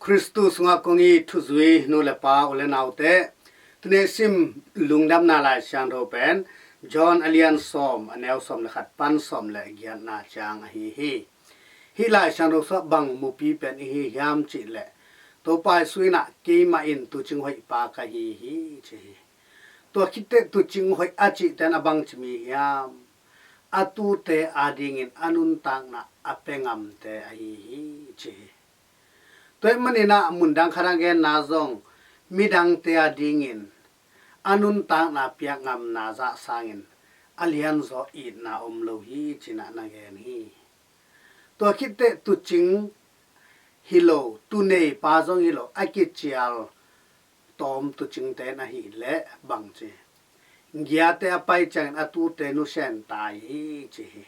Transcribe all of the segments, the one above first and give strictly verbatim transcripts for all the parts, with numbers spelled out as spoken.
Khristu sungah kong it thuzui nu le pa, u le naute, tuni sim Lungdamna Lai Siangtho pen John a lian sawm, a neu sawm le khat pan sawm le giatna ciang ahi hi. Hih Lai Siangtho sungah bang mupi pen i hi hiam cih leh, Topa Jesu in ah, "Keimah in tuucing hoih pa ka hi hi," ci hi. Tua khit teh tuucing hoih a cihte in a bangci mi hiam? A tuute adingin a nuntakna a pia ngamte ahi hi, ci hi. Tua ahih manin ah mundang khat ah genna zong midangte adingin a nuntakna piak ngamna zah sangin a lianzaw itna om lo hi, ci-in ah na gen hi. Tua khit teh tuucing hi lo, tuunei pa zong hi lo, a kicial tawm tuucingte in ahih leh bangci, giate a pai ciangin a tuute nusia in tai hi, ci hi.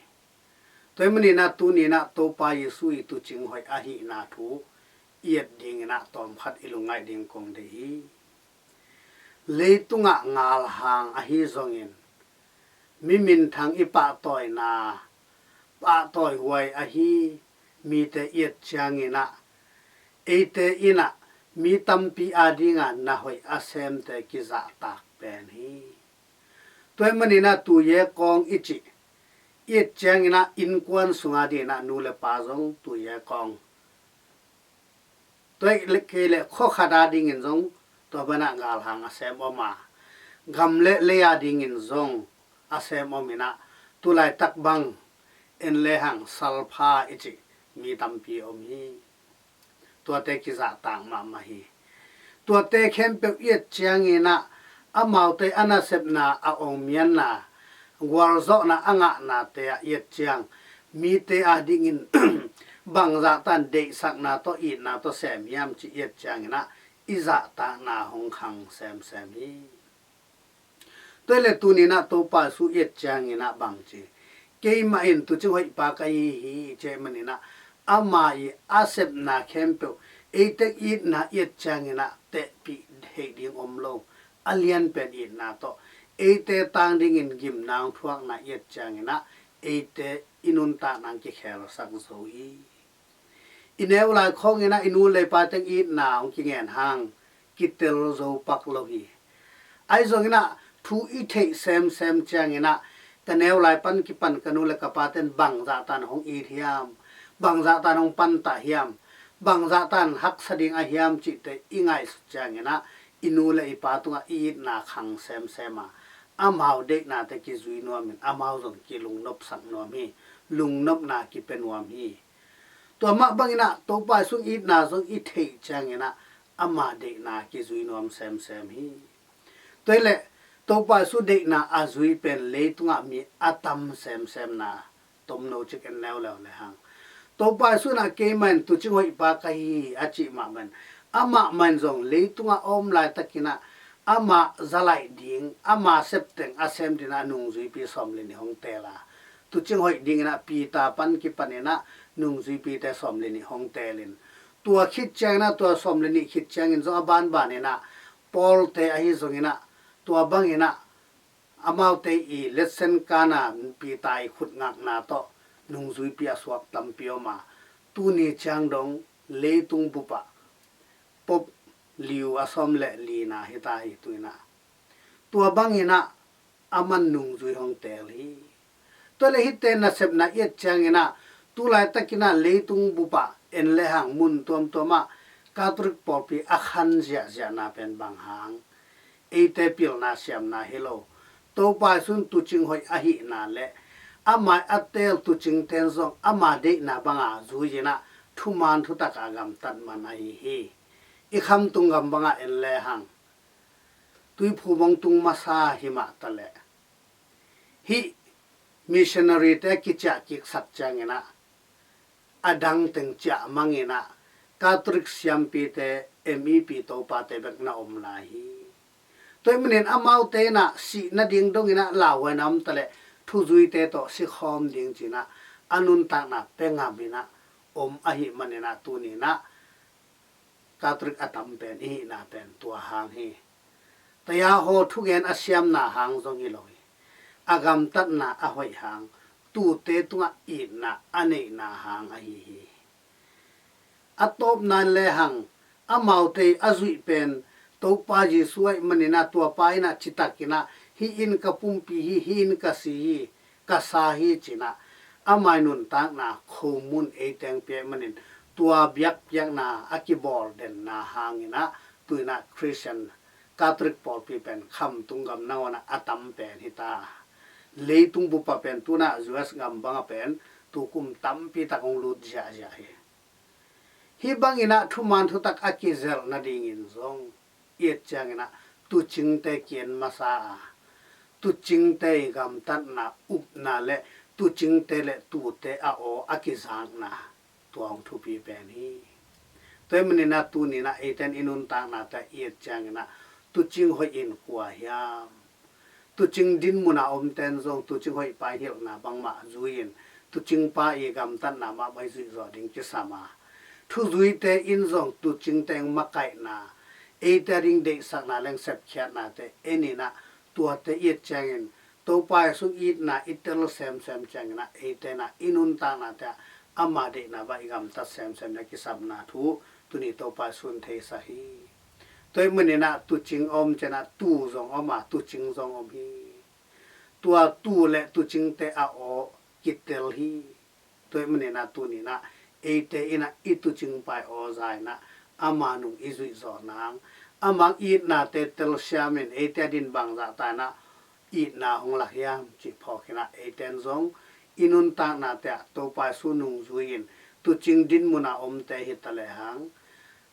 Tua ahih manin ah tuni-in ah Topa Jesu i tuucing hoih ahihna thu i et dingin ah tawmkhat i lungngaih ding kong deih hi. Leitungah ngalhang ahi zongin, mi minthang i pahtawina, pahtawi huai ahi mite i et ciangin ah, eite in ah mi tampi adinga na hoih a semte kizahtak pen hi. Tua ahih manin ah tuye kawng i cih i et ciangin ah innkuan sung adingin ah nu le pa zong tuye kawng, tua ahih kei leh khua khat adingin zong tua banah ngalhang a sem om a, gam le lei adingin zong a sem om in ah, tu laitak bang en lehang salpha i cih mi tampi om hi. Tuate kizahtak mahmah hi. Tuate khempeuh i et ciangin ah, amaute a nasepna, a awngmianna, gualzawhna a ngahnate ah i et ciang, mite adingin bangzahtan deihsakna tawh, itna tawh sem hiam cih i et ciangin ah, i zahtakna hong khang semsem hi. Tua ahih leh tuni-in ah Topa Jesu i et ciangin ah bangci, "Keimah in tuucing hoih pa ka hi hi," cih manin ah, ama i a sepna khempeuh eite itna i et ciangin ah tehpih theih ding om lo. A lianpen itna tawh, eite tang dingin gimna hong thuakna i et ciangin ah, eite i nuntakna hong kikhelsak zo hi. I neu lai khawngin ah i nu le i pa teng itna hong kingen hang kitel zo pak lo hi. Ahi zongin ah thu i theih semsem ciangin ah, ka neu lai pan kipan ka nu le ka pate in bangzahtan hong it hiam, bangzahtan hong pantah hiam, bangzahtan haksa ding a hiam cihte i ngaihsut ciangin ah, i nu le i pa tungah i itna khang semsem a, amau deihnate kizui nuamin amau zong kilungnopsak nuam hi. Lungnopna kipia nuam hi. Tua mah bangin ah Topa Jesu itna zong i theih ciangin ah, ama deihna kizui nuam semsem hi. Tua ahih leh Topa Jesu deihna a zui pen leitungah mi a tam semsemna tomno cik en leuleu lehang, Topa Jesu in ah, "Keimah in tuucing hoih pa ka hi hi," a cih mah bangin, amah mah in zong leitungah a om laitakin ah, amah zalaih ding, ama septeng a sem dingin ah nungzuipi sawm le nih hong teel a, tuucing hoih dingin ah Peter pan kipanin ah nungzuipite sawm le nih hong teelin, tua khit ciangin ah, tua sawm le nih khit ciangin zong a banbanin ah Paul-te ahi zongin ah, tua bangin ah amaute i letsen kana Peter i khut ngakna tawh nungzuipi a suak tampi om a, tuni ciang dong leitung bupah pope Leo a sawm le lina hi ta hi, tu-in ah. Tua bangin ah aman nungzui hong teel hi. Tua leh hihte nasepna i et ciangin ah, tu laitakin ah leitung bupah en lehang mun tuamtuam ah Catholic pawlpi a khan ziahziahna pen bang hang? Eite pilna siamna hi lo, Topa Jesu in tuucing hoih ahihna le amah a teel tuucingte in zong ama deihna banga zui-in ah thuman thutak a gamtat man ahi hi. I khamtung gam bangah en lehang, Tuiphu Mong tung masa hi mah taleh, hih missionary-te a kiciah kiksak ciangin ah, a dang teng ciah mangin ah, Catholic siampite, M E P topate bek na om lai hi. Tua ahih manin amaute in ah sih nading dongin ah lauhuaina om taleh, thuzuite tawh sikhawm ding ci-in ah, a nuntakna pia ngamin ah om ahih manin ah, tuni-in ah Catholic a tam pen i hihna pen tua hang hi. Tayahaw thugen a siamna hang zong hi lo hi. A gamtatna a hoih hang, tuute tungah itna a neihna hang ahi hi. A tawpna in lehang, amaute a zuih pen Topa Jesu ahih manin ah, tuapa in ah citak in ah, "Hih in ka pumpi hi, hih in ka si hi, ka sa hi," ci-in ah ama nuntakna khomun ei teng pia ahih manin, tua biakpiakna a kibawl denna hangin ah, tu-in ah Christian Catholic pawlpi pen khamtung gam nangawn ah a tam pen hi ta. Leitung bup ah pen tu-in ah U S gam bang ah pen tukum tampi tak hong lut ziahziah hi. Hih bangin ah thuman thutak a kizelh nadingin zong i et ciangin ah tuucingte ki-en masa a, tuucingte i gamtatna, upna le tuucingte le tuute a aw a kizakna, tua hong thupi pen hi. Tua ahih manin ah tuni-in ah eite in i nuntaknate i et ciangin ah tuucing hoih in kua hiam? Tuucing dinmun a omte in zong tuucing hoihpa i hilhna bangmah zui-in, tuucingpa i gamtatna mahmah i zuih zawh ding kisam a, thuzuite in zong tuucingte makaihna, eite ading deihsakna le sepkhiatnate en in ah, tuate i et ciangin Topa Jesu itna i tel semsem ciangin ah, eite in ah i nuntaknate ah ama deihna bang i gamtat semsem na kisapna thu tuni Topa Jesu in theisak hi. Tua ahih manin ah tuucing a om ciangin ah tuu zong om a, tuucing zong om hi. Tua tuu le tuucingte a aw kitel hi. Tua ahih manin ah tuni-in ah eite in ah i tuucingpa i aw za in ah ama nung i zuih zawh nang, ama itnate telsiam in eite ading bangzah ta in ah itna hong lak hiam cih phawk in ah, eite in zong i nuntaknate ah Topa Jesu nung zui-in, tuucing dinmun a omte hi ta lehang,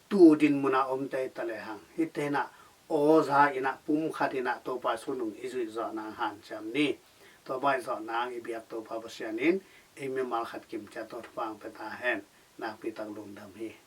tuu dinmun a omte hi ta lehang, hihte in ah aw za in ah, pumkhat in ah Topa Jesu nung i zuih zawh nang hanciam ni. Tua bang i zawh nang i biak Topa Pasian in ei mimal khat kim ciat tawh thupha hong pia ta hen. Nakpi tak lungdam hi.